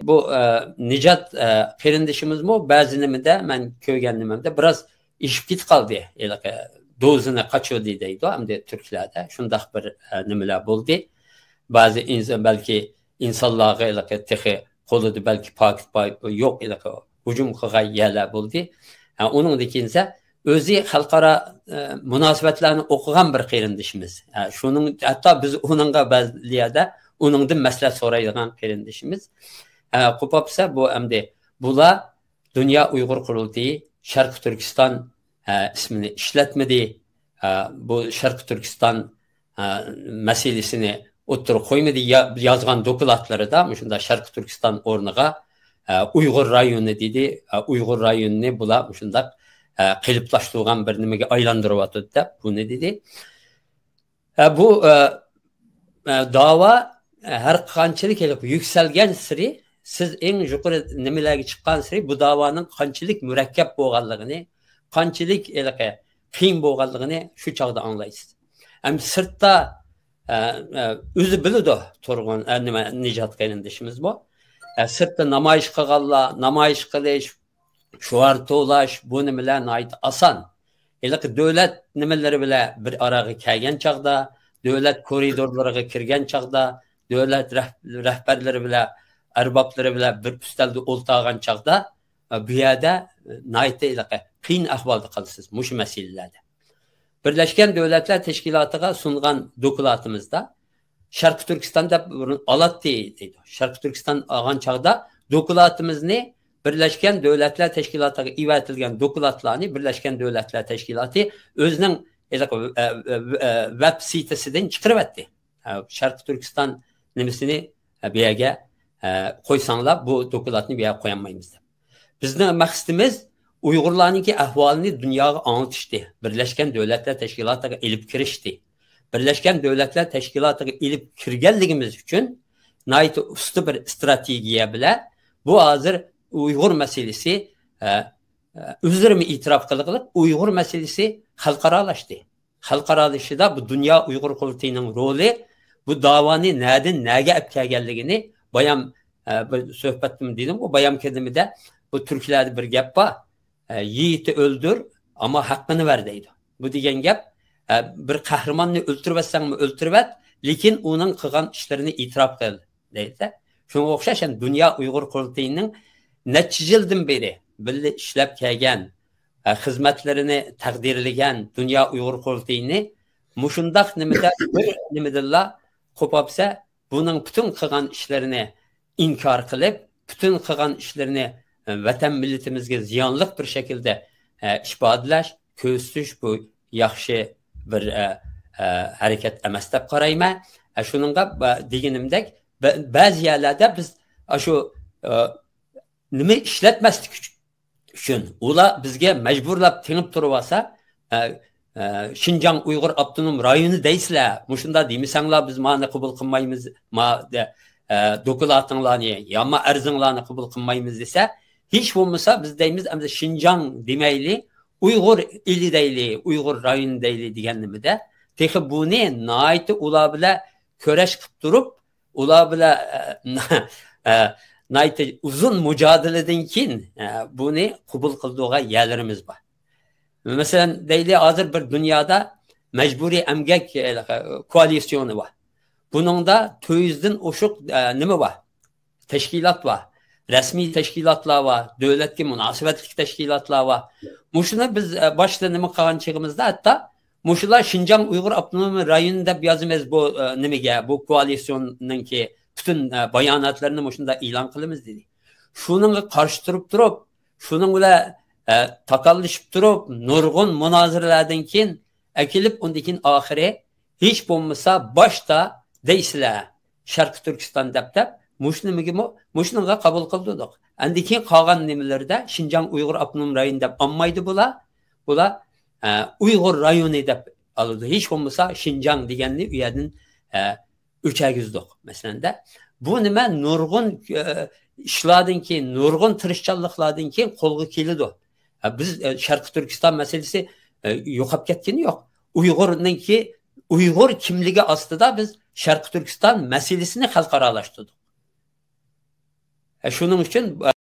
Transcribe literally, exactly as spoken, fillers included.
بۇ، ئە، نىجات، ئە، قېرىندىشىمىزمۇ بەزى نېمىدە، مەن كۆرگەن نېمەمدە بىراز ئېشىپ كېتىپ قالدى. ھېلىقى دوزىنى قاچۇردى دەيدۇ، ئەمدى تۈركلەردە. شۇنداق بىر، ئە، نېمىلەر بولدى. بەزى ئىنسان، بەلكى ئىنسانلارغا ھېلىقى تېخى قولىدا بەلكى پاكىت بار، يوق، ھېلىقى ھۇجۇم قىلغان يەرلەر بولدى. ئە، ئۇنىڭدىن كېيىن ئۆزى خەلقئارا، ئە، مۇناسىۋەتلەرنى ئوقۇغان بىر قېرىندىشىمىز. ئە، شۇنىڭ، ھەتتا بىز ئۇنىڭغا بەزى يەردە ئۇنىڭدىن مەسلىھەت سورايدىغان قېرىندىشىمىز. ئە، قوپاپسە بۇ ئەمدى بۇلار دۇنيا ئۇيغۇر قۇرۇلتىيى شەرقىي تۈركىستان، ئە، ئىسمىنى ئىشلەتمىدى. ئە، بۇ شەرقىي تۈركىستان، ئە، مەسىلىسىنى ئوتتۇرىغا قويمىدى. يا-، يازغان دوكلاتلىرىدا مۇشۇنداق شەرقىي تۈركىستان ئورنىغا، ئە، ئۇيغۇر رايونى دېدى. ئە، ئۇيغۇر رايونىنى بۇلار مۇشۇنداق، ئە، قېلىپلاشتۇرغان بىر نېمىگە ئايلاندۇرۇۋاتىدۇ دەپ بۇنى دېدى. ئە، بۇ، ئە، ئە، داۋا، ئە، ھەر قانچىلىك يۈكسەلگەن سېرى، سىز ئەڭ يۇقىرى نېمىلەرگە چىققان سېرى بۇ داۋانىڭ قانچىلىك مۇرەككەپ بولغانلىقىنى، قانچىلىك ھېلىقى قىيىن بولغانلىقىنى شۇ چاغدا ئاڭلايسىز. ئەمدى سىرتتا، ئە، ئە، ئۆزى بىلىدۇ تۇرغۇن، ئە، نېمە، نىجات قېرىندىشىمىز بۇ. ئە، سىرتتا نامايىش قىلغانلار، نامايىش قىلىش، شوئار توۋلاش، بۇ نېمىلەر ناھايىتى ئاسان. ھېلىقى دۆلەت نېمىلىرى بىلەن بىر ئاراغا كەلگەن چاغدا، دۆلەت كورىدورلىرىغا كىرگەن چاغدا، دۆلەت رەھ-، رەھبەرلىرى بىلەن، ئەربابلىرى بىلەن بىر ئۈستەلدە ئولتۇرغان چاغدا، بۇ يەردە ناھايىتى ھېلىقى قىيىن ئەھۋالدا قالىسىز مۇشۇ مەسىلىلەردە. بىرلەشكەن دۆلەتلەر تەشكىلاتىغا سۇنغان دوكلاتىمىزدا شەرقىي تۈركىستان دەپ بۇرۇن ئالاتتى دەيدۇ. شەرقىي تۈركىستان ئالغان چاغدا دوكلاتىمىزنى بىرلەشكەن دۆلەتلەر تەشكىلاتىغا ئېۋەتىلگەن دوكلاتلارنى بىرلەشكەن دۆلەتلەر تەشكىلاتى ئۆزىنىڭ ھېلىقى، ئە، ئە، ئە، ۋېب سىتىسىدىن چىقىرىۋەتتى. ئە، شەرقىي تۈركىستان نېمىسىنى، ئە، بۇ يەرگە، ئە، قويساڭلار بۇ دوكلاتنى بۇ يەرگە قويالمايمىز دەپ. بىزنىڭ مەقسىتىمىز ئۇيغۇرلارنىڭكى ئەھۋالىنى دۇنياغا ئاڭلىتىشتى. بىرلەشكەن دۆلەتلەر تەشكىلاتىغا ئېلىپ كىرىشتى. بىرلەشكەن دۆلەتلەر تەشكىلاتىغا ئېلىپ كىرگەنلىكىمىز ئۈچۈن ناھايىتى ئۇستا بىر ئىستراتېگىيە بىلەن بۇ ھازىر ئۇيغۇر مەسىلىسى، ئە، ئە، ئۆزلىرىمۇ ئېتىراپ قىلغىلى، ئۇيغۇر مەسىلىسى خەلقئارالاشتى. خەلقئارالىشىشىدا بۇ دۇنيا ئۇيغۇر قۇرۇلتىيىنىڭ رولى، بۇ داۋانى نەدىن نەگە ئەپ كەلگەنلىكىنى بايام، ئە، بىر سۆھبەتتىمۇ دېدىمغۇ، بايام كىردىمىدە بۇ تۈركلەردە بىر گەپ بار. ئە، يىگىتى ئۆلدۈر، ئەمما ھەققىنى بەر دەيدۇ. بۇ دېگەن گەپ، ئە، بىر قەھرىماننى ئۆلتۈرۈۋەتسەڭمۇ ئۆلتۈرۈۋەت، لېكىن ئۇنىڭ قىلغان ئىشلىرىنى ئېتىراپ قىل دەيدۇ. شۇنىڭغا ئوخشاش، يەنە دۇنيا ئۇيغۇر قۇرۇلتىيىنىڭ نەچچە يىلدىن بېرى بىللە ئىشلەپ كەلگەن، ئە، خىزمەتلىرىنى تەقدىرلىگەن دۇنيا ئۇيغۇر قۇرۇلتىيىنى مۇشۇنداق نېمىدە، بىر نېمىدىنلا قوپاپسە، بۇنىڭ پۈتۈن قىلغان ئىشلىرىنى ئىنكار قىلىپ، پۈتۈن قىلغان ئىشلىرىنى، ئە، ۋەتەن مىللىتىمىزگە زىيانلىق بىر شەكىلدە، ئە، ئىپادىلەش، كۆرسىتىش بۇ ياخشى بىر، ئە، ئە، ھەرىكەت ئەمەس دەپ قارايمەن. ئە، شۇنىڭغا، بە-، دېگىنىمدەك، بە-، بەزى يەرلەردە بىز ئاشۇ، ئە، نېمە ئىشلەتمەسلىك ئۈچ-، ئۈچۈن، ئۇلار بىزگە مەجبۇرلاپ تېڭىپ تۇرۇۋالسا، ئە، ئە، شىنجاڭ ئۇيغۇر ئاپتونوم رايونى دەيسىلەر، مۇشۇنداق دېمىسەڭلار، بىز مانى قوبۇل قىلمايمىز، ما، دە-، ئە، دوكلاتىڭلارنى، يا ما ئەرزىڭلارنى قوبۇل قىلمايمىز دېسە، ھېچ بولمىسا بىز دەيمىز، ئەمدى شىنجاڭ دېمەيلى، ئۇيغۇر ئېلى دەيلى، ئۇيغۇر رايونى دەيلى دېگەن نېمىدە، تېخى بۇنى ناھايىتى ئۇلار بىلەن كۈرەش قىلىپ تۇرۇپ، ئۇلار بىلەن، ئە، ئە، ناھايىتى ئۇزۇن مۇجادىلىدىن كېيىن، ئە، بۇنى قوبۇل قىلىدىغان يەرلىرىمىز بار. مەسىلەن، دەيلى، ھازىر بىر دۇنيادا مەجبۇرىي ئەمگەك، ئە، كوئالىتسىيونى بار. بۇنىڭدا تۆت يۈزدىن ئوشۇق، ئە، نېمە بار؟ تەشكىلات بار. رەسمىي تەشكىلاتلار بار. دۆلەتكە مۇناسىۋەتلىك تەشكىلاتلار بار. مۇشۇنى بىز، ئە، باشتا نېمە قىلغان چېغىمىزدا، ھەتتا مۇشۇلار شىنجاڭ ئۇيغۇر ئاپتونوم رايونى دەپ يازىمىز بۇ، ئە، نېمىگە، بۇ كوئالىتسىيوننىڭكى پۈتۈن، ئە، باياناتلىرىنى مۇشۇنداق ئېلان قىلىمىز دېدى. شۇنىڭغا قارشى تۇرۇپ تۇرۇپ، شۇنىڭ بىلەن، ئە، تاكاللىشىپ تۇرۇپ، نۇرغۇن مۇنازىرىلەردىن كېيىن ئەكېلىپ، ئۇندىن كېيىن ئاخىرى ھېچ بولمىسا باشتا دەيسىلەر، شەرقىي تۈركىستان دەپ دەپ، مۇشۇ نېمىگىمۇ، مۇشۇنىڭغا قوبۇل قىلدۇق. ئاندىن كېيىن قالغان نېمىلىرىدە شىنجاڭ ئۇيغۇر ئاپتونوم رايونى دەپ ئالمايدۇ بۇلار. بۇلار، ئە، ئۇيغۇر رايونى دەپ ئالىدۇ. ھېچ بولمىسا شىنجاڭ دېگەننى ئۇ يەردىن، ئە، ئۆچەگۈزدۇق، مەسىلەندە. بۇ نېمە نۇرغۇن، ئە، ئىشلاردىن كېيىن، نۇرغۇن تىرىشچانلىقلاردىن كېيىن قولغا كېلىدۇ. ئە، بىز، ئە، شەرقىي تۈركىستان مەسىلىسى، ئە، يوقاپ كەتكىنى يوق. ئۇيغۇرنىڭكى، ئۇيغۇر كىملىكى ئاستىدا بىز شەرقىي تۈركىستان مەسىلىسىنى خەلقئارالاشتۇردۇق. شۇنىڭ ئۈچۈن